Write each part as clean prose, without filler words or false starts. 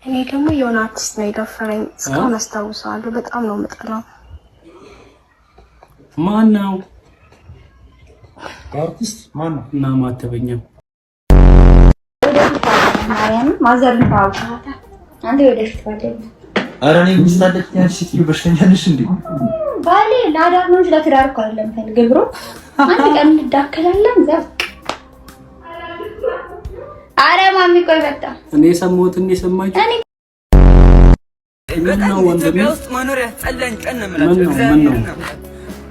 እኔ ደግሞ የሆነ አርቲስት ነው የደፈረኝ። እስካሁን አስታውሰዋለሁ። በጣም ነው የምጠላው። ማን ነው? አርቲስት ማን ነው? እና ማተበኛ። ማርያምን ማዘርን ታውቃታል። አንተ ወደፊት ባለ ኧረ እኔ ሚስት አለችኝ ያልሽ ሴትዮ በሽተኛ ነሽ እንዴ? ባሌ ለአዳር ነው እንጂ ለትዳር እኮ አይደለም። ፈልግ bro፣ አንድ ቀን እንዳከላለን እዛ። አረ ማሚ ቆይ መጣ። እኔ የሰማሁትን የሰማችሁ እኔ ምን ነው ወንድሜ? ኢትዮጵያ ውስጥ መኖር ያስጠላኝ ቀን ነው ምን የምላቸው። ነው ምን ነው? እግዚአብሔርን ነው።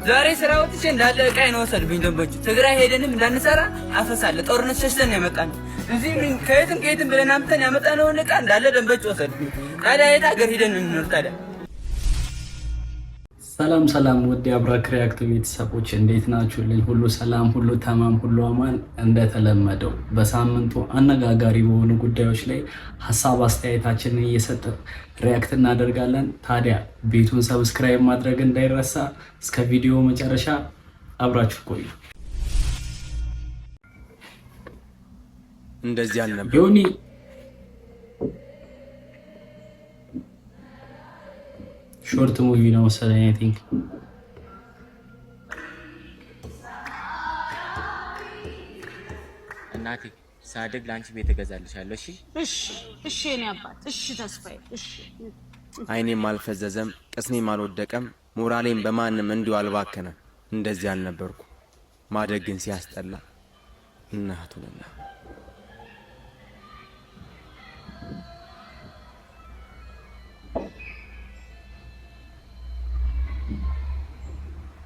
ዛሬ ስራ ወጥቼ እንዳለ ዕቃዬን ወሰድብኝ ደንበኞች። ትግራይ ሄደንም እንዳንሰራ አፈሳለ። ጦርነት ሸሽተን ነው የመጣነው። እዚህ ምን ከየትም ከየትም ብለን አምጥተን ያመጣነውን ዕቃ እንዳለ ደንበኞች ወሰድብኝ። ታዲያ የት ሀገር ሄደን እንኖር ታዲያ? ሰላም ሰላም፣ ውድ የአብራክ ሪያክት ቤተሰቦች እንዴት ናችሁልኝ? ሁሉ ሰላም፣ ሁሉ ተማም፣ ሁሉ አማን። እንደተለመደው በሳምንቱ አነጋጋሪ በሆኑ ጉዳዮች ላይ ሀሳብ አስተያየታችንን እየሰጠን react እናደርጋለን። ታዲያ ቤቱን subscribe ማድረግ እንዳይረሳ። እስከ ቪዲዮ መጨረሻ አብራችሁ ቆዩ። እንደዚህ አልነበር። ዮኒ short movie ነው መሰለኝ፣ I think። እናቴ፣ ሳድግ ለአንቺ ቤት እገዛልሻለሁ። እሺ? እሺ እሺ፣ የኔ አባት፣ እሺ ተስፋዬ፣ እሺ። አይኔም አልፈዘዘም፣ ቅስሜም አልወደቀም፣ ሞራሌም በማንም እንዲሁ አልባከነም። እንደዚህ አልነበርኩ። ማደግ ግን ሲያስጠላ እናቱንና።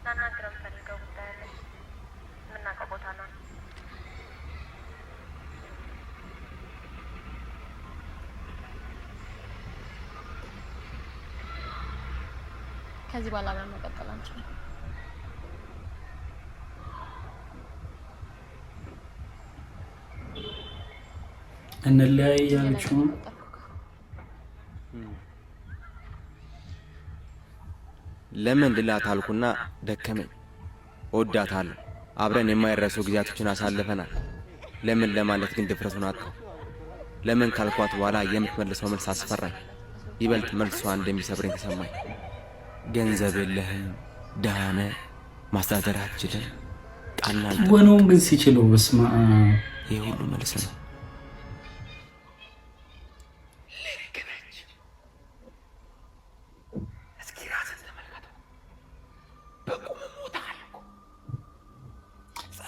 ላናግረው የምፈልገው ጉዳይ አለ። የምናውቀው ቦታ ነው። ከዚህ በኋላ አብረን መቀጠል አንችልም። እንለያይ ያለችው ነው። ለምን ልላት አልኩና ደከመኝ። እወዳታለሁ። አብረን የማይረሱ ጊዜያቶችን አሳልፈናል። ለምን ለማለት ግን ድፍረቱን አጣሁ። ለምን ካልኳት በኋላ የምትመልሰው መልስ አስፈራኝ። ይበልጥ መልሷ እንደሚሰብረኝ ተሰማኝ። ገንዘብ የለህም፣ ደሃ ነህ፣ ማስተዳደር አትችልም፣ ቃና ትወናውን ግን ሲችለው በስመ አብ። ይህ ሁሉ መልስ ነው። ልክ ነች። እስኪ ራስን ተመልከተው። በቁም ሞተሃል እኮ።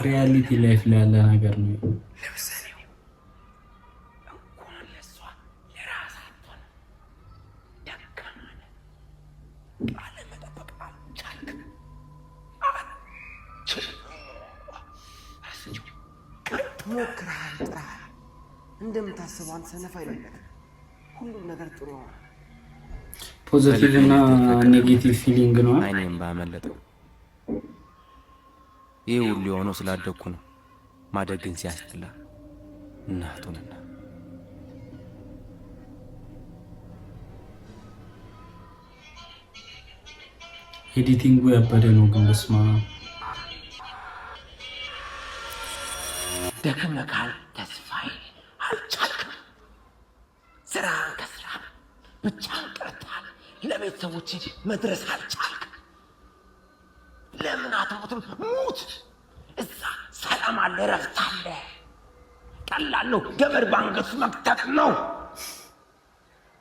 Reality life ላይ ያለ ነገር ነው። ልብስን እንኳን ለእሷ ለራስህ አትሆንም። ደካማ ነህ። ቃልን መጠበቅ አልቻልክም። አትችልም። ረስቼው ሞክረሃል፣ ጥረሃል። እንደምታስበው አንተ ሰነፍ አይደለም። ሁሉም ነገር ጥሩ ይሆናል። Positive እና negative feeling ነው። አይኔም ባመለጠው። ይህ ሁሉ የሆነው ስላደግኩ ነው። ማደግ ግን ሲያስጠላ እናቱንና። Editing ኡ ያበደ ነው ግን በስመ አብ። ደክመካል ተስፋዬ፣ አልቻልክም። ስራህን ከስራ ብቻህን ቀርተሃል። ለቤተሰቦች መድረስ አልቻልክም። ለምን አትሞትም? ሙት። እዛ ሰላም አለ፣ እረፍት አለ። ቀላል ነው። ገመድ በአንገቱ መክተት ነው።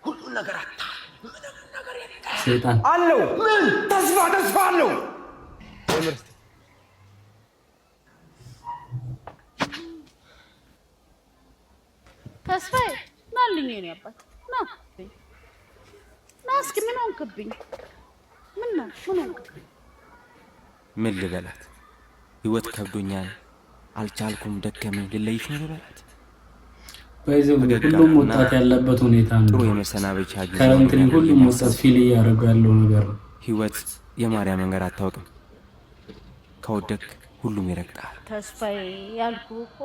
ሁሉን ነገር አታ ምንም ነገር የለም። ሰይጣን። አለው ምን ተስፋ ተስፋ አለው። ተስፋዬ፣ ናልኝ የኔ አባት፣ ና ና፣ እስኪ ምን ሆንክብኝ? ምን ነው፣ ምን ሆንክብኝ? ምን ልበላት? ህይወት ከብዶኛል፣ አልቻልኩም፣ ደከመኝ፣ ልለይሽ ነው ልበላት? By the way ሁሉም ወጣት ያለበት ሁኔታ ነው። ጥሩ የመሰናበቻ ጊዜ Currently ሁሉም ወጣት feel እያደረጉ ያለው ነገር ነው። ህይወት የማርያም መንገድ አታውቅም። ከወደክ ሁሉም ይረግጣል። ተስፋዬ፣ ያልኩህ እኮ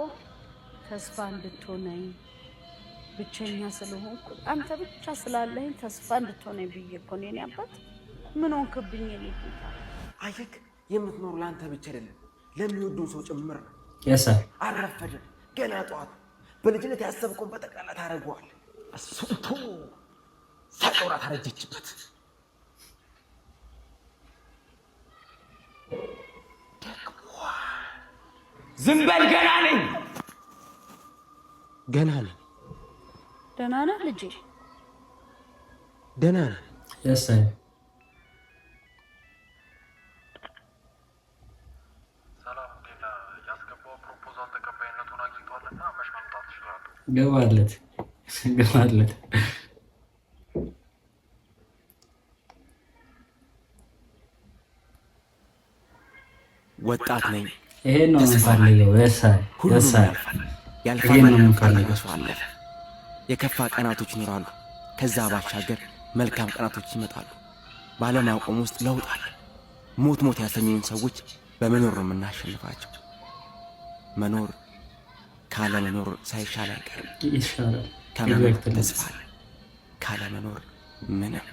ተስፋ እንድትሆነኝ፣ ብቸኛ ስለሆንኩ አንተ ብቻ ስላለኝ ተስፋ እንድትሆነኝ ብዬ እኮ ነው። የኔ አባት፣ ምን ሆንክብኝ? የኔ ጌታ። አየክ፣ የምትኖሩ ለአንተ ብቻ አይደለም፣ ለሚወዱን ሰው ጭምር ነው። የሰ አልረፈደም፣ ገና ጠዋት። በልጅነት ያሰብከውን በጠቅላላ ታደርገዋለህ። እሱን ተው። ጡራት አረጀችበት። ዝም በል ገና ነኝ፣ ገና ነኝ። ደህና ነህ ልጄ? ደህና ነህ? የሳይ ገባለት ገባለት። ወጣት ነኝ። ይሄን ነው የምንፈልገው። የሳይ ሁሉም የሳይ ያልፋል። ይሄን ያልፋል ነው የምንፈልገው። ሰው አለፈ። የከፋ ቀናቶች ይኖራሉ። ከዛ ባሻገር መልካም ቀናቶች ይመጣሉ። ባለማቆም ውስጥ ለውጥ አለ። ሞት ሞት ያሰኙን ሰዎች በመኖር ነው የምናሸንፋቸው። መኖር ካለመኖር ሳይሻል አይቀርም። ይሻላል። ከመኖር Exactly. ተስፋ አለ፣ ካለመኖር ምንም።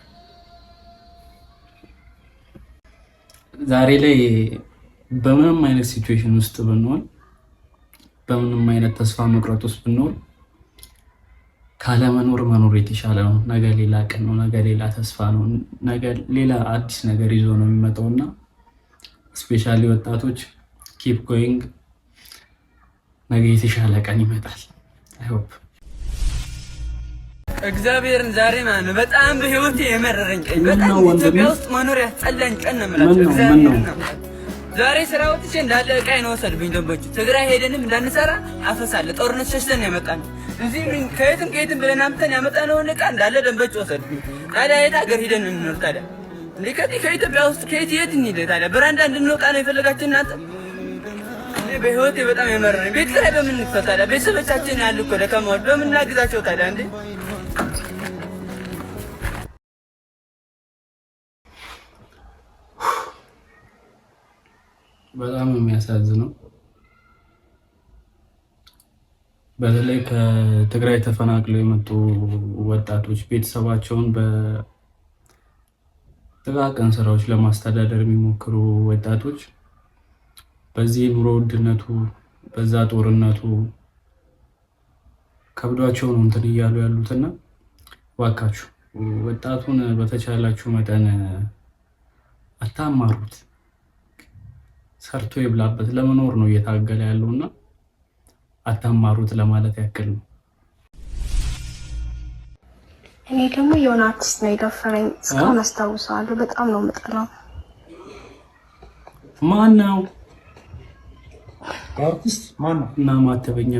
ዛሬ ላይ በምንም አይነት situation ውስጥ ብንሆን፣ በምንም አይነት ተስፋ መቁረጥ ውስጥ ብንሆን ካለመኖር መኖር የተሻለ ነው። ነገ ሌላ ቀን ነው። ነገ ሌላ ተስፋ ነው። ነገ ሌላ አዲስ ነገር ይዞ ነው የሚመጣው እና especially ወጣቶች keep going፣ ነገ የተሻለ ቀን ይመጣል። I hope። እግዚአብሔርን ዛሬ ማለት ነው በጣም በህይወቴ የመረረኝ ቀን፣ ምን በጣም ነው ወንድሜ? ኢትዮጵያ ውስጥ መኖር ያስጠላኝ ቀን ነው የምላቸው። ምን ነው? ምን እግዚአብሔርን ነው? ነው የምላቸው። ዛሬ ስራ ወጥቼ እንዳለ ዕቃዬን ወሰድብኝ ደንበኞቹ። ትግራይ ሄደንም እንዳንሰራ አፈሳለ። ጦርነት ሸሽተን ነው ያመጣነው። እዚህ ምን ከየትም ከየትም ብለን አምጥተን ያመጣነውን ዕቃ እንዳለ ደንበኞች ወሰድብኝ። ታዲያ የት ሀገር ሄደን እንኖር ታዲያ? እንዴ ከዚህ ከኢትዮጵያ ውስጥ ከየት የት እንሂድ ታዲያ? በራንዳ እንድንወጣ ነው የፈለጋችሁ እናንተ? እኔ በህይወቴ በጣም የመረረኝ፣ ቤት ኪራይ በምን እንክፈል ታዲያ? ቤተሰቦቻችን ያሉ እኮ ደካማዎች በምን እናግዛቸው ታዲያ እንዴ? በጣም የሚያሳዝነው በተለይ ከትግራይ ተፈናቅለው የመጡ ወጣቶች፣ ቤተሰባቸውን በጥቃቅን ስራዎች ለማስተዳደር የሚሞክሩ ወጣቶች በዚህ ኑሮ ውድነቱ በዛ ጦርነቱ ከብዷቸው ነው እንትን እያሉ ያሉትና እባካችሁ ወጣቱን በተቻላችሁ መጠን አታማሩት። ሰርቶ ይብላበት። ለመኖር ነው እየታገለ ያለውና አታማሩት ለማለት ያክል ነው። እኔ ደግሞ የሆነ አርቲስት ነው የደፈረኝ። እስካሁን አስታውሰዋለሁ። በጣም ነው የምጠላው። ማን ነው? አርቲስት ማን ነው? እና ማተበኛ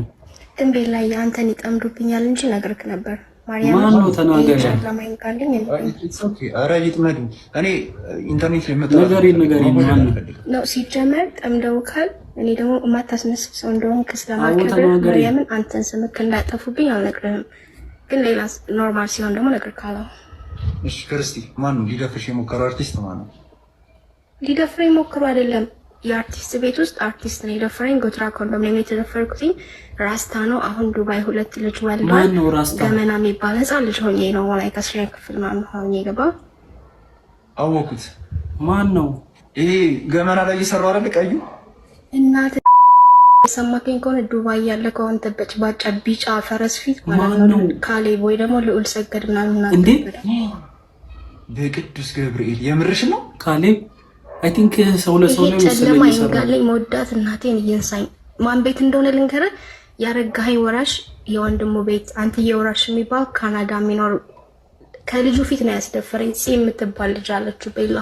ግን ቤት ላይ አንተን ይጠምዱብኛል እንጂ ነግርክ ነበር። ማርያም። ማን ነው? ተናገሪ። ጨለማ ይንቃልኝ። ኧረ ይጥመዱ። እኔ ኢንተርኔት ላይ መጣ ንገሪን፣ ንገሪን፣ ማን ነው? ነው ሲጀመር ጠምደውካል። እኔ ደግሞ የማታስመስል ሰው እንደሆንክ ስለማከብር ተናገሪ። ማርያምን አንተን ስምክ እንዳጠፉብኝ አልነግርህም። ግን ሌላ normal ሲሆን ደግሞ እነግርካለሁ። እሺ ክርስቲ፣ ማን ነው ሊደፍርሽ የሞከረው አርቲስት ማን ነው? ሊደፍረኝ ሞክሮ አይደለም። የአርቲስት ቤት ውስጥ አርቲስት ነው የደፈረኝ። ጎትራ ኮንዶሚኒየም የተደፈርኩትኝ ራስታ ነው። አሁን ዱባይ ሁለት ልጅ ወልዷል። ማን ነው ራስታ? ገመና የሚባል ህፃን ልጅ ሆኜ ነው ላይ ከአስረኛ ክፍል ምናምን ሆኜ የገባው። አወኩት። ማን ነው? ይሄ ገመና ላይ እየሰራው አይደል? ቀዩ። እናት የሰማከኝ ከሆነ ዱባይ ያለ ከሆነ ተበጭባጫ ቢጫ ፈረስ ፊት ማለት ነው። ካሌብ ወይ ደግሞ ልዑል ሰገድ ምናምን። እንዴ! በቅዱስ ገብርኤል የምርሽ ነው? ካሌብ I think ሰው ለሰው ይሄ ላይ መሰለኝ ጨለማ የሰራው። ይንጋለኝ። መወዳት እናቴን እየንሳኝ ማን ቤት እንደሆነ ልንገርህ። ያረጋኸኝ ወራሽ የወንድሙ ቤት አንትዬ ወራሽ የሚባል ካናዳ የሚኖር ከልጁ ፊት ነው ያስደፈረኝ። ፂ የምትባል ልጅ አለችው። ቤላ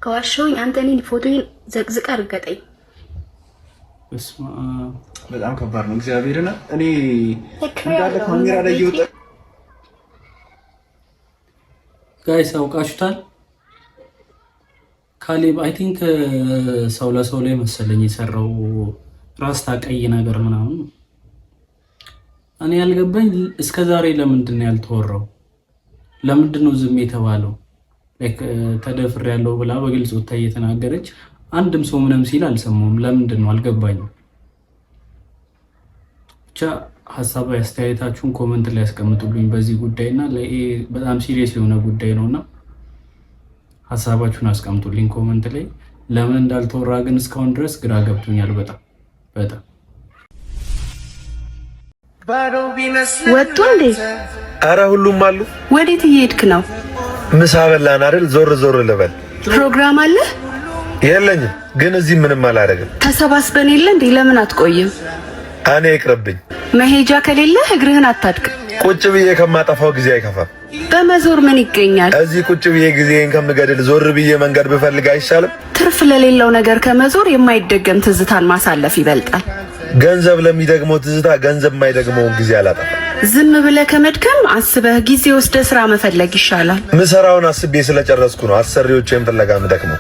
ከዋሸሁኝ አንተ እኔን ፎቶዬን ዘቅዝቀ እርገጠኝ። በስመ አብ። በጣም ከባድ ነው። እግዚአብሔርን እኔ እንዳለ ካሜራ ላይ እየወጣ Guys አውቃችሁታል? ካሌብ I think ሰው ለሰው ላይ መሰለኝ የሰራው ራስታ ቀይ ነገር ምናምን። እኔ ያልገባኝ እስከ ዛሬ ለምንድን ነው ያልተወራው? ለምንድን ነው ዝም የተባለው? Like ተደፍሬያለሁ ብላ በግልጽ ወታ እየተናገረች አንድም ሰው ምንም ሲል አልሰማውም። ለምንድን ነው አልገባኝም። ብቻ ሀሳብ አስተያየታችሁን comment ላይ ያስቀምጡልኝ በዚህ ጉዳይ እና በጣም serious የሆነ ጉዳይ ነው እና ሀሳባችሁን አስቀምጡልኝ comment ላይ። ለምን እንዳልተወራ ግን እስካሁን ድረስ ግራ ገብቶኛል በጣም በጣም። ወጡ እንዴ? አረ ሁሉም አሉ። ወዴት እየሄድክ ነው? ምሳ በላን አይደል? ዞር ዞር ልበል። ፕሮግራም አለ? የለኝም፣ ግን እዚህ ምንም አላደርግም። ተሰባስበን የለ እንዴ? ለምን አትቆይም? እኔ ይቅርብኝ። መሄጃ ከሌለ እግርህን አታድቅም። ቁጭ ብዬ ከማጠፋው ጊዜ አይከፋም። በመዞር ምን ይገኛል? እዚህ ቁጭ ብዬ ጊዜን ከምገድል ዞር ብዬ መንገድ ብፈልግ አይሻልም? ትርፍ ለሌለው ነገር ከመዞር የማይደገም ትዝታን ማሳለፍ ይበልጣል። ገንዘብ ለሚደግመው ትዝታ ገንዘብ የማይደግመውን ጊዜ አላጠፋም። ዝም ብለህ ከመድከም አስበህ ጊዜ ወስደህ ስራ መፈለግ ይሻላል። ምሰራውን አስቤ ስለጨረስኩ ነው አሰሪዎቼን ፍለጋ ምደክመው።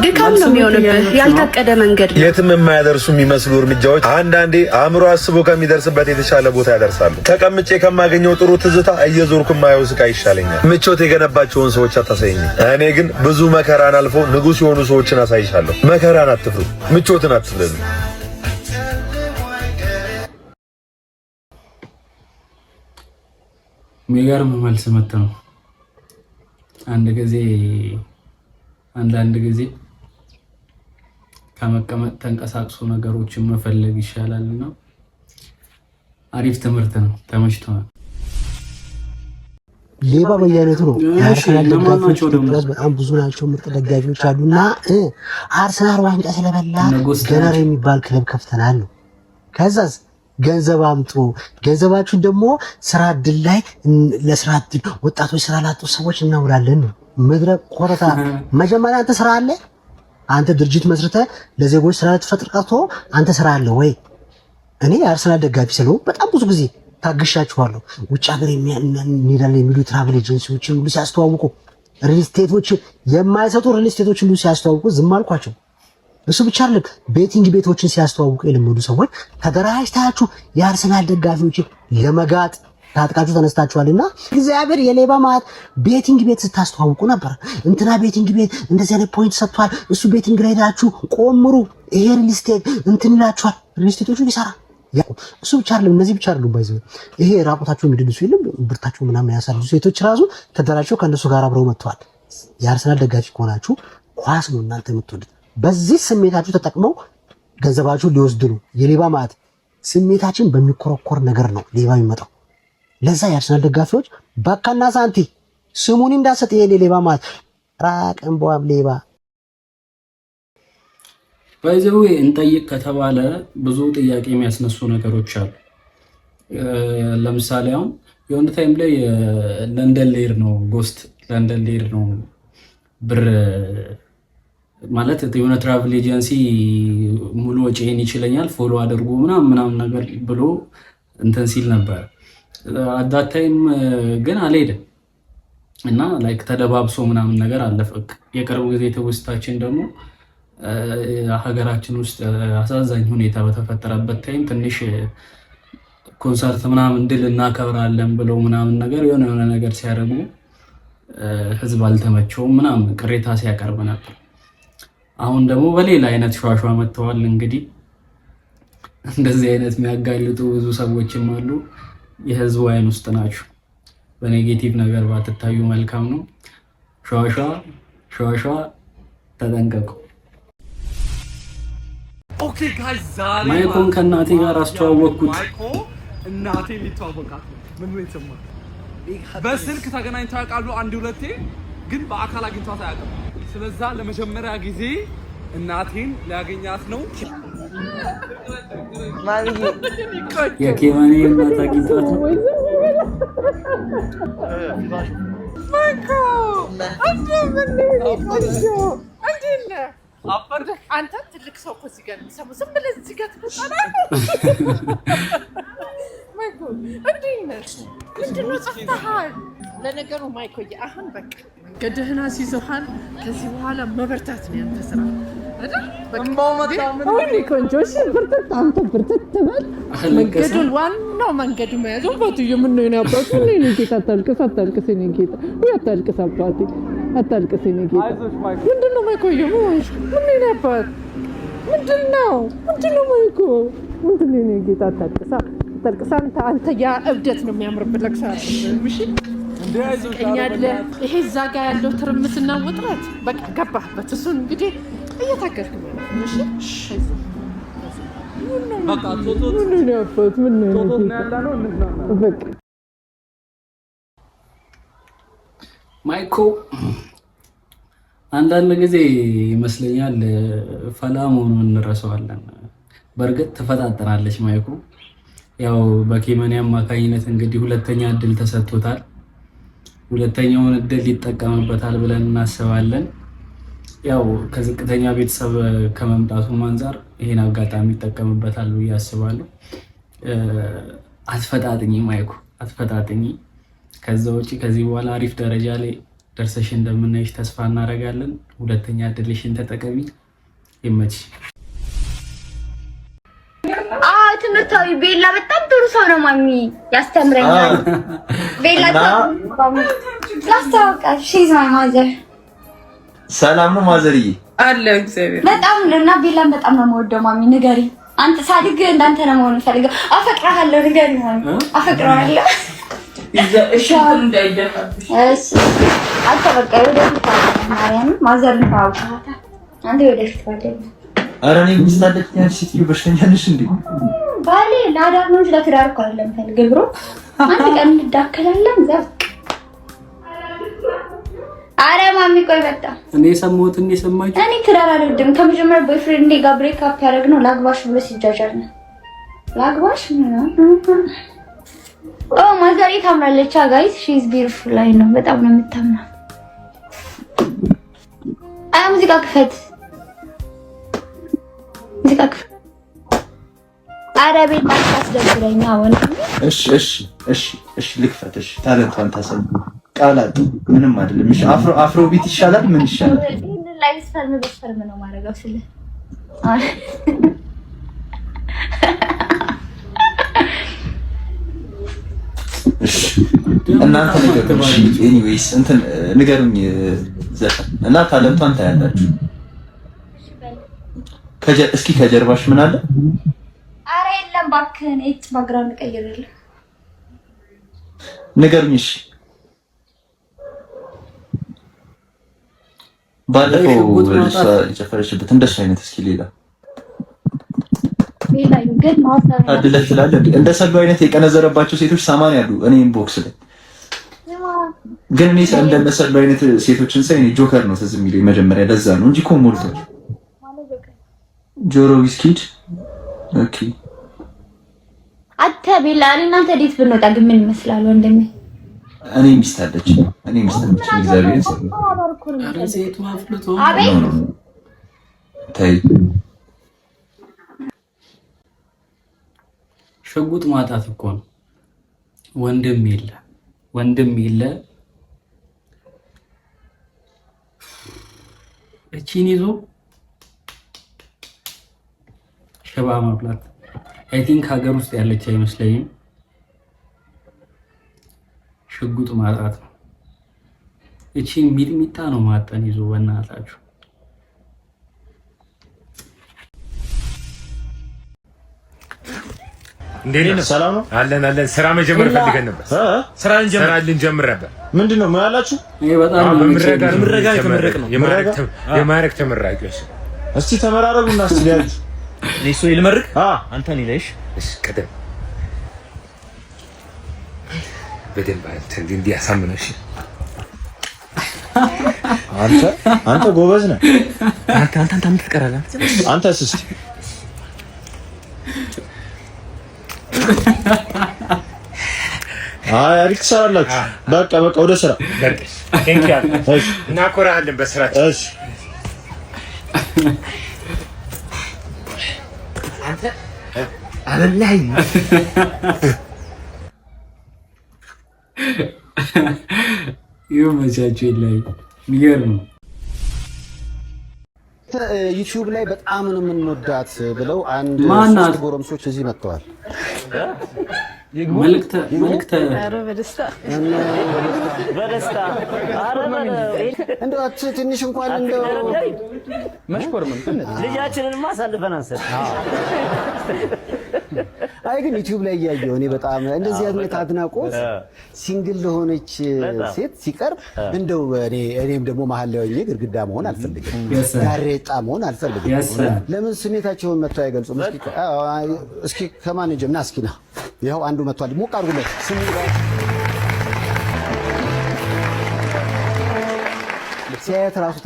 ድካም ነው የሚሆንብህ። ያልታቀደ መንገድ ነው። የትም የማያደርሱ የሚመስሉ እርምጃዎች አንዳንዴ አእምሮ አስቦ ከሚደርስበት የተሻለ ቦታ ያደርሳሉ። ተቀምጬ ከማገኘው ጥሩ ትዝታ እየዞርኩ የማየው ስቃይ ይሻለኛል። ምቾት የገነባቸውን ሰዎች አታሳይኝም። እኔ ግን ብዙ መከራን አልፎ ንጉሥ የሆኑ ሰዎችን አሳይሻለሁ። መከራን አትፍሩ፣ ምቾትን አትፍሩ። የሚገርም መልስ ምት ነው። አንድ ጊዜ አንዳንድ ጊዜ ከመቀመጥ ተንቀሳቅሶ ነገሮችን መፈለግ ይሻላል እና አሪፍ ትምህርት ነው። ተመችቶናል። ሌባ በየአይነቱ ነው። የአርሰናል ደጋፊዎች ኢትዮጵያ ውስጥ በጣም ብዙ ናቸው። ምርጥ ደጋፊዎች አሉና አርሰናል ዋንጫ ስለበላ ገነር የሚባል ክለብ ከፍተናል ነው። ከዛስ ገንዘብ አምጡ፣ ገንዘባችሁን ደግሞ ስራ እድል ላይ ለስራ እድል ወጣቶች ስራ ላጡ ሰዎች እናውላለን ነው። ምድረ ቆረታ መጀመሪያ አንተ ስራ አለ፣ አንተ ድርጅት መስርተህ ለዜጎች ስራ ልትፈጥር ቀርቶ አንተ ስራ አለ ወይ? እኔ የአርሰናል ደጋፊ ስለሆንኩ በጣም ብዙ ጊዜ ታግሻችኋለሁ። ውጭ ሀገር እንሄዳለን የሚሉ travel agency ዎችን ሁሉ ሲያስተዋውቁ፣ real estate ኦችን የማይሰጡ real estate ኦችን ሁሉ ሲያስተዋውቁ ዝም አልኳቸው። እሱ ብቻ አይደለም፣ betting ቤቶችን ሲያስተዋውቁ የለመዱ ሰዎች ተደራጅታችሁ የአርሰናል ደጋፊዎችን ለመጋጥ ታጥቃችሁ ተነስታችኋልና እግዚአብሔር የሌባ ማለት betting ቤት ስታስተዋውቁ ነበር። እንትና betting ቤት እንደዚህ አይነት point ሰጥቷል፣ እሱ betting ላይ ሄዳችሁ ቆምሩ፣ ይሄ real estate እንትን ይላችኋል። real estate ኦቹን ይሰራል። እሱ ብቻ አይደለም፣ እነዚህ ብቻ አይደሉም። ባይዘ ይሄ ራቁታቸው የሚደንሱ የለም ብርታቸው ምናምን ያሳሉ ሴቶች ራሱ ተደራጅተው ከእነሱ ጋር አብረው መጥተዋል። የአርሰናል ደጋፊ ከሆናችሁ ኳስ ነው እናንተ የምትወዱት። በዚህ ስሜታችሁ ተጠቅመው ገንዘባችሁን ሊወስዱ ነው። የሌባ ማለት ስሜታችን በሚኮረኮር ነገር ነው ሌባ የሚመጣው። ለዛ የአርሰናል ደጋፊዎች በካና ሳንቲ ስሙን እንዳሰጥ ይሄ ሌባ ማለት ራቅንቧም ሌባ By the way እንጠይቅ ከተባለ ብዙ ጥያቄ የሚያስነሱ ነገሮች አሉ። ለምሳሌ አሁን የሆነ time ላይ ለንደን ልሄድ ነው፣ ጎስት ለንደን ልሄድ ነው፣ ብር ማለት የሆነ travel agency ሙሉ ወጪን ይችለኛል follow አድርጎ ምናምን ምናምን ነገር ብሎ እንትን ሲል ነበር። At that time ግን አልሄድም እና like ተደባብሶ ምናምን ነገር አለፈ። የቅርብ ጊዜ ትውስታችን ደግሞ ሀገራችን ውስጥ አሳዛኝ ሁኔታ በተፈጠረበት time ትንሽ ኮንሰርት ምናምን ድል እናከብራለን ብለው ምናምን ነገር የሆነ የሆነ ነገር ሲያደርጉ ህዝብ አልተመቸውም ምናምን ቅሬታ ሲያቀርብ ነበር። አሁን ደግሞ በሌላ አይነት ሿሿ መጥተዋል። እንግዲህ እንደዚህ አይነት የሚያጋልጡ ብዙ ሰዎችም አሉ። የህዝቡ አይን ውስጥ ናቸው። በ negative ነገር ባትታዩ መልካም ነው። ሿሿ ሿሿ ተጠንቀቁ። Okay guys፣ ዛሬ ማይኮን ከእናቴ ጋር አስተዋወቅኩት። ማይኮ እናቴ ሊተዋወቃት ነው። ምን ነው የተሰማህ? በስልክ ተገናኝተው ያውቃሉ አንድ ሁለቴ፣ ግን በአካል አግኝቷት አያውቅም። ስለዛ ለመጀመሪያ ጊዜ እናቴን ሊያገኛት ነው። የኬማኔ እናት አግኝቷት ነው። አንተ ትልቅ ሰው እኮ እዚህ ጋር የሚሰማው ዝም ብለህ እዚህ ጋር ትመጣለህ። ማይኮ እንዴት ነህ? ምንድን ነው ጠፍተሃል? ለነገሩ ማይኮዬ አሁን በቃ መንገድህን አስይዘሃል። ከዚህ በኋላ መበርታት ነው ያንተ ስራ አይደል? ወይኔ ቆንጆ፣ እሺ ብርትት፣ አንተ ብርትት በል። መንገዱን ዋናው መንገዱ መያዙ አባትዬ፣ ምነው የኔ አባት፣ ምነው የኔ ጌታ፣ አታልቅስ፣ አታልቅስ የኔ ጌታ፣ ውይ አታልቅስ አባቴ፣ አታልቅስ የኔ ጌታ። ምንድን ነው ማይኮዬ፣ ምን ሆንሽ? ምነው የኔ አባት፣ ምንድን ነው ምንድን ነው ማይኮ፣ ምንድን ነው የኔ ጌታ፣ አታልቅስ፣ አታልቅስ። አንተ አንተ ያ እብደት ነው የሚያምርብህ፣ ለቅሶ አያምርብህም። እሺ ትቀኛለህ። ይሄ እዛ ጋ ያለው ትርምስና ውጥረት በቃ ገባህበት። እሱን እንግዲህ እየታገልክ ማለት ነው። እሺ ምን ነው አባት፣ ምን ነው በቃ። ማይኮ አንዳንድ ጊዜ ይመስለኛል ፈላ መሆኑን እንረሳዋለን። በእርግጥ ትፈጣጠራለች ማይኮ። ያው በኬመኒ አማካኝነት እንግዲህ ሁለተኛ እድል ተሰጥቶታል። ሁለተኛውን እድል ይጠቀምበታል ብለን እናስባለን። ያው ከዝቅተኛ ቤተሰብ ከመምጣቱም አንጻር ይሄን አጋጣሚ ይጠቀምበታል ብዬ አስባለሁ። አትፈጣጥኝ ማይኩ፣ አትፈጣጥኝ። ከዛ ውጭ ከዚህ በኋላ አሪፍ ደረጃ ላይ ደርሰሽ እንደምናይሽ ተስፋ እናደርጋለን። ሁለተኛ እድልሽን ተጠቀሚ። ይመችሽ። አዎ፣ ትምህርታዊ ቤላ በጣም ጥሩ ሰው ነው። ማሚ ያስተምረኛል። ቤላ ላስተዋውቃት፣ she's my mother። ሰላም ነው ማዘርዬ? አለ እግዚአብሔር። በጣም ነው እና ቤላን በጣም ነው የምወደው። ማሚ ንገሪ፣ አንተ ሳድግ እንዳንተ ነው መሆን የምፈልገው። አፈቅርሃለሁ። ንገሪ ማሚ፣ አፈቅረዋለሁ። እሺ እንዳይደፋብሽ። እሺ አንተ በቃ ወደፊት ማርያም ማዘርን ታውቃታለህ። አንተ ወደፊት ባለ ኧረ እኔ ሚስት አለችኝ ያልሽ ሴትዮ በሽተኛ ነሽ እንዴ? ባሌ ለአዳር ነው እንጂ ለትዳር እኮ አይደለም የምፈልገው bro። አንድ ቀን እንዳከላለን እዛ። አረ ማሚ ቆይ በቃ። እኔ የሰማሁት እኔ የሰማችሁ እኔ ትዳር አልወድም። ከመጀመሪያ boyfriend ጋር break up ያደረግነው ላግባሽ ብሎ ሲጃጃል ነው። ላግባሽ ምናምን። Oh ማዘሬ ታምራለች። Guys, she is beautiful ላይ ነው። በጣም ነው የምታምረው። አይ ሙዚቃ ክፈት፣ ሙዚቃ ክፈት። አረ ቤት አታስደብረኝ አሁን። እሺ፣ ልክፈት። እሺ talent ቷን ታሳይ። ቃላት ምንም አይደለም። እሺ Afro beat ይሻላል? ምን ይሻላል? ይሄንን ላይ ስፈርም በስፈርም ነው ማድረገው ስለ እሺ እናንተ ንገሩኝ። እሺ anyways እንትን ንገሩኝ ዘፈን እና talent ቷን ታያላችሁ። እስኪ ከጀርባሽ ምን አለ? አረ የለም እባክህን፣ ኤጭ background ቀይርልህ። ንገሩኝ። እሺ ባለፈው እሷ የጨፈረችበት እንደሱ አይነት እስኪ ሌላ ታድለህ ትላለህ እንዴ? እንደ ሰሉ አይነት የቀነዘረባቸው ሴቶች 80 ያሉ እኔ inbox ላይ። ግን እኔ እንደነሰሉ አይነት ሴቶችን ሳይ እኔ ጆከር ነው ትዝ የሚለኝ መጀመሪያ። ለዛ ነው እንጂ እኮ ሞልቷል። ጆሮ ዊስኪድ okay። አንተ ቤላ፣ እኔ እናንተ date ብንወጣ ግን ምን ይመስላል ወንድሜ? እኔ ሚስት አለች፣ እኔ ሚስት አለች። እግዚአብሔርን ሰው አቤት። ተይ። ሽጉጥ ማጣት እኮ ነው። ወንድም የለ፣ ወንድም የለ። እቺን ይዞ ሽባ መብላት። I think ሀገር ውስጥ ያለች አይመስለኝም። ሽጉጥ ማጣት ነው። እቺን ሚጥሚጣ ነው ማጠን ይዞ በእናታችሁ። እንዴት ነው? ሰላም ነው? አለን አለን። ስራ መጀመር ፈልገን ነበር። ስራ ልንጀምር ስራ ልንጀምር ነበር። ምንድን ነው? ምን አላችሁ? በምረጋ በምረጋ የተመረቅ ነው። የማዕረግ ተመራቂዎች። እስቲ ተመራረጉና እስቲ ሊያችሁ እኔ እሱን ልመርቅ፣ አንተ እኔ ላይ። እሺ ቀደም በደንብ አንተ እንዲህ እንዲህ አሳምነው። እሺ። አንተ ጎበዝ ነህ። አንተ አንተ ትቀራለህ። አንተስ እስቲ። አይ አሪፍ ትሰራላችሁ። በቃ በቃ ወደ ስራ። Thank you፣ እናኮራሃለን በስራችን። እሺ። አንተ አበላኸኝ። ይመቻችሁ። ይለያይ። የሚገርም ነው። ዩቲዩብ ላይ በጣም ነው የምንወዳት ብለው አንድ ማናት? ሶስት ጎረምሶች እዚህ መጥተዋል። መልክተ መልክተ በደስታ በደስታ። እንደው ትንሽ እንኳን እንደው መሽኮርመም ልጃችንንማ አሳልፈን አንሰጥም። አይ ግን ዩቲዩብ ላይ እያየሁ እኔ በጣም እንደዚህ አይነት አድናቆት single ለሆነች ሴት ሲቀርብ እንደው እኔም ደግሞ መሀል ላይ ሆኜ ግድግዳ መሆን አልፈልግም፣ ጋሬጣ መሆን አልፈልግም። ለምን ስሜታቸውን መጥተው አይገልጹም? እስኪ ከማን ጀምና? እስኪ ና፣ ይኸው አንዱ መጥቷል። ሞቅ አድርጉለት። ስሙ። ሲያየት ራሱ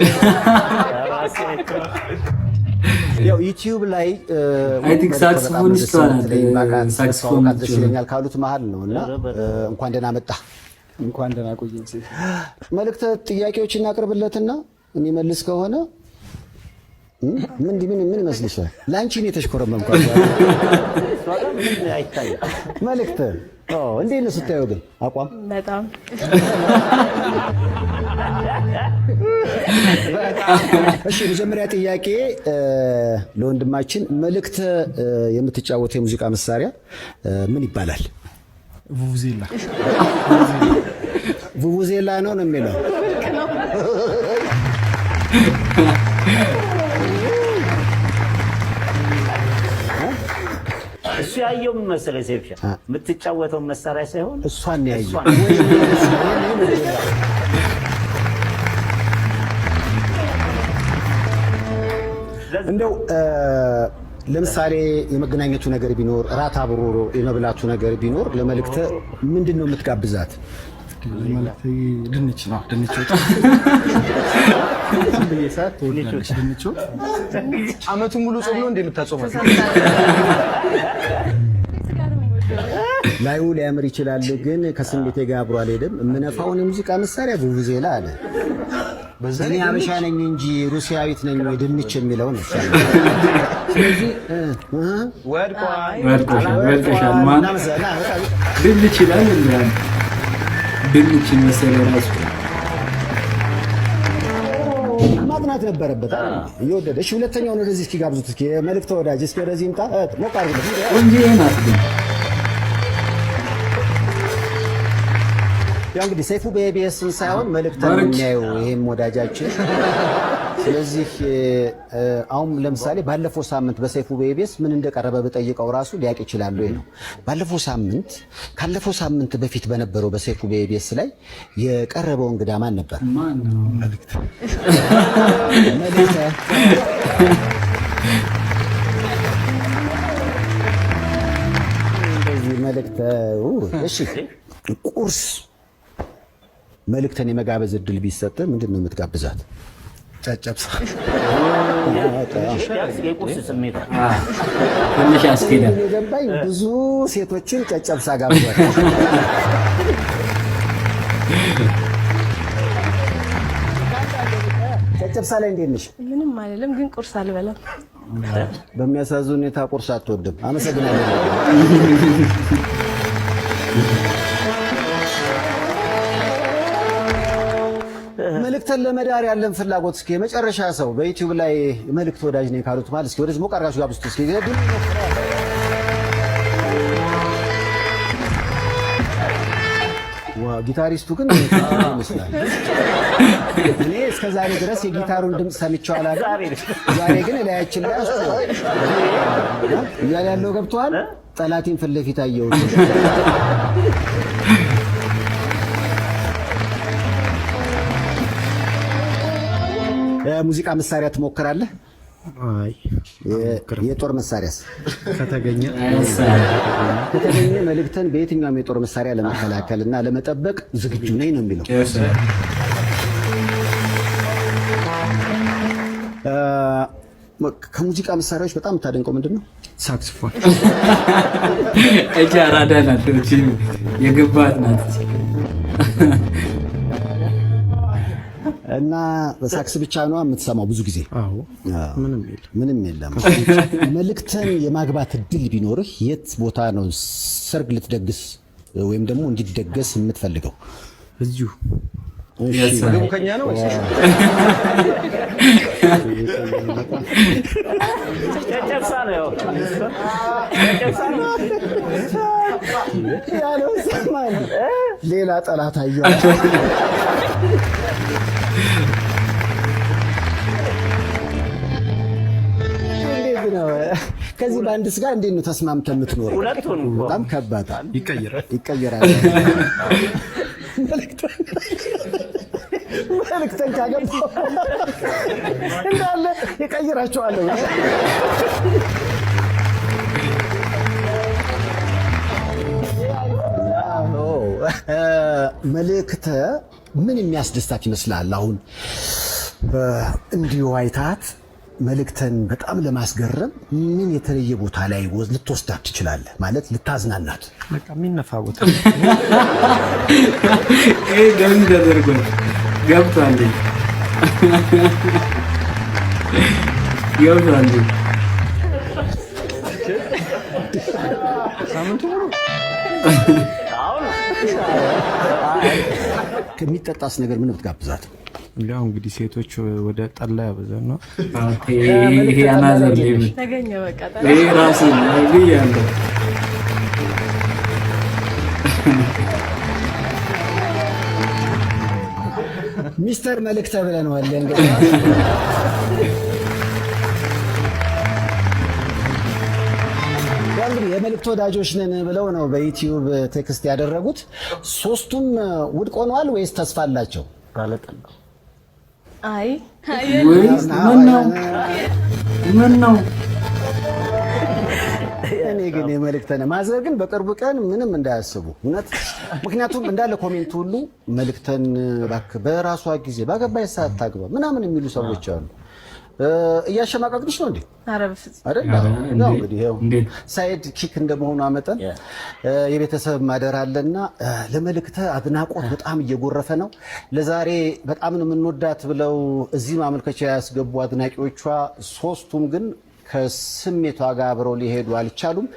ያው ዩቲዩብ ላይ I think saxophonist ናት። ሳክስፎን ደስ ይለኛል ካሉት መሀል ነው እና እንኳን ደህና መጣ። እንኳን ደህና ቆየኝ። መልእክተ ጥያቄዎች እናቅርብለትና የሚመልስ ከሆነ ምን ምን ምን ይመስልሻል? ለአንቺ ነው የተሽኮረመምኳት። መልእክት እንዴት ነው ስታየው ግን አቋም? በጣም። እሺ፣ የመጀመሪያ ጥያቄ ለወንድማችን መልእክተ፣ የምትጫወተው የሙዚቃ መሳሪያ ምን ይባላል? ቡቡዜላ። ቡቡዜላ ነው ነው የሚለው። እሱ ያየው ምን መሰለህ ሴፍሻ፣ የምትጫወተውን መሳሪያ ሳይሆን እሷን ነው ያየው። እንደው ለምሳሌ የመገናኘቱ ነገር ቢኖር፣ እራት አብሮ የመብላቱ ነገር ቢኖር ለመልእክተ ምንድን ነው የምትጋብዛት? መልእክት ድንች ነው። ድንች ወጥ ዝም ብዬ ሰዓት ትወዳለች። ድንች ወጥ። አመቱን ሙሉ ጾም ነው እንደ የምታጾመው? ላዩ ሊያምር ይችላል፣ ግን ከስሜቴ ጋር አብሮ አልሄድም። የምነፋውን የሙዚቃ መሳሪያ ቡቡዜላ አለ። እኔ አበሻ ነኝ እንጂ ሩሲያዊት ነኝ ወይ ድንች የሚለው ነው። ስለዚህ ወድቋል። ወድቆሻል፣ ወድቆሻል። ማን ድንች ይላል እንዴ? ድንች መሰለ ራሱ። ማጥናት ነበረበት እየወደደ። እሺ፣ ሁለተኛውን ወደዚህ እስኪ ጋብዙት። እስኪ የመልእክት ወዳጅ እስኪ ወደዚህ ይምጣ። ሞቅ አድርጉለት። ቆንጆዬ ናት ግን። ያው እንግዲህ ሰይፉ በኢቢኤስን ሳይሆን መልእክትን ነው የሚያየው ይሄም ወዳጃችን። ስለዚህ አሁን ለምሳሌ ባለፈው ሳምንት በሰይፉ በኢቢኤስ ምን እንደቀረበ በጠይቀው ራሱ ሊያውቅ ይችላል ወይ ነው። ባለፈው ሳምንት፣ ካለፈው ሳምንት በፊት በነበረው በሰይፉ በኢቢኤስ ላይ የቀረበው እንግዳ ማን ነበር? ማን ነው? መልእክተ። እንደዚህ መልእክተ። እሺ፣ ቁርስ መልእክተን የመጋበዝ እድል ቢሰጥ ምንድን ነው የምትጋብዛት? ጨጨብሳ። የቁርስ ስሜት ትንሽ ያስኬዳል። የገባኝ ብዙ ሴቶችን ጨጨብሳ ጋብዟል። ጨጨብሳ ላይ እንዴት ነሽ? ምንም አይደለም፣ ግን ቁርስ አልበላም። በሚያሳዝን ሁኔታ ቁርስ አትወድም። አመሰግናለሁ። መልእክተን ለመዳር ያለን ፍላጎት እስኪ የመጨረሻ ሰው በዩቲዩብ ላይ መልእክት ወዳጅ ነኝ ካሉት ማለት እስኪ ወደዚህ ሞቅ አድርጋችሁ ጋብዙት እስኪ። ጊታሪስቱ ግን ይመስላል። እኔ እስከ ዛሬ ድረስ የጊታሩን ድምፅ ሰምቼው አላውቅም። ዛሬ ግን እላያችን ላይ አስጮኸው እያለ ያለው ገብቶሃል። ጠላቴን ፊት ለፊት አየሁት። ሙዚቃ መሳሪያ ትሞክራለህ? አይ። የጦር መሳሪያስ? ከተገኘ። ከተገኘ መልእክተን በየትኛውም የጦር መሳሪያ ለመከላከል እና ለመጠበቅ ዝግጁ ነኝ ነው የሚለው። ከሙዚቃ መሳሪያዎች በጣም የምታደንቀው ምንድን ነው? ሳክስፎን። እቺ አራዳ ናት። እቺ የገባት ናት። እና በሳክስ ብቻ ነው የምትሰማው ብዙ ጊዜ? አዎ፣ ምንም የለም። ምንም የለም። መልእክተን የማግባት እድል ቢኖርህ የት ቦታ ነው ሰርግ ልትደግስ ወይም ደግሞ እንዲደገስ የምትፈልገው? እዚሁ። ምግቡ ከኛ ነው ወይስ? ጨጨብሳ ነው ያው። ጨጨብሳ ነው። ያለው ሰማን። ሌላ ጠላት አየሁ። እንዴት ነው ከዚህ በአንድ ስጋ እንዴት ነው ተስማምተህ የምትኖረው? ሁለቱን እኮ። በጣም ከባድ። ይቀየራል። ይቀየራል። መልእክተን ካገባሁ እንዳለ ይቀይራቸዋለሁ። መልእክተ ምን የሚያስደስታት ይመስላል? አሁን እንዲሁ አይታት መልእክተን በጣም ለማስገረም ምን የተለየ ቦታ ላይ ልትወስዳት ትችላለህ? ማለት ልታዝናናት። በቃ የሚነፋ ቦታ። ይሄ ገቢ ተደርጓል። ገብቷል፣ ገብቷል። ሳምንቱ ሙሉ። ከሚጠጣስ ነገር ምን ብትጋብዛት? ያው እንግዲህ ሴቶች ወደ ጠላ ያበዛል ነው። ይሄ another level። ተገኘ በቃ። ይሄ ራሱ ብያለሁ። ሚስተር መልእክተ ብለነዋል። እንግዲህ ያው እንግዲህ የመልእክት ወዳጆች ነን ብለው ነው በዩቲዩብ text ያደረጉት። ሶስቱም ውድቅ ሆነዋል ወይስ ተስፋ አላቸው? አይ። ወይ ምን ነው፣ ምን ነው? እኔ ግን የመልእክተን mother ግን በቅርቡ ቀን ምንም እንዳያስቡ እውነት። ምክንያቱም እንዳለ comment ሁሉ መልእክተን እባክህ በራሷ ጊዜ ባገባች ሰዓት ታግባ ምናምን የሚሉ ሰዎች አሉ። እያሸማቀቅንሽ ነው እንዴ? ኧረ በፍፁም። አይደል? ያው እንግዲህ ይኸው side kick እንደመሆኗ መጠን የቤተሰብ ማደር አለና ለመልእክተ አድናቆት በጣም እየጎረፈ ነው። ለዛሬ በጣም ነው የምንወዳት ብለው እዚህ ማመልከቻ ያስገቡ አድናቂዎቿ ሶስቱም ግን ከስሜቷ ጋር አብረው ሊሄዱ አልቻሉም።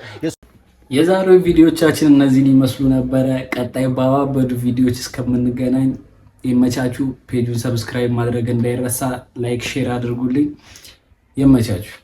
የዛሬው ቪዲዮቻችን እነዚህን ይመስሉ ነበረ። ቀጣይ ባባበዱ ቪዲዮዎች እስከምንገናኝ ይመቻችሁ። Page ኡን subscribe ማድረግ እንዳይረሳ፣ like፣ share አድርጉልኝ። ይመቻችሁ።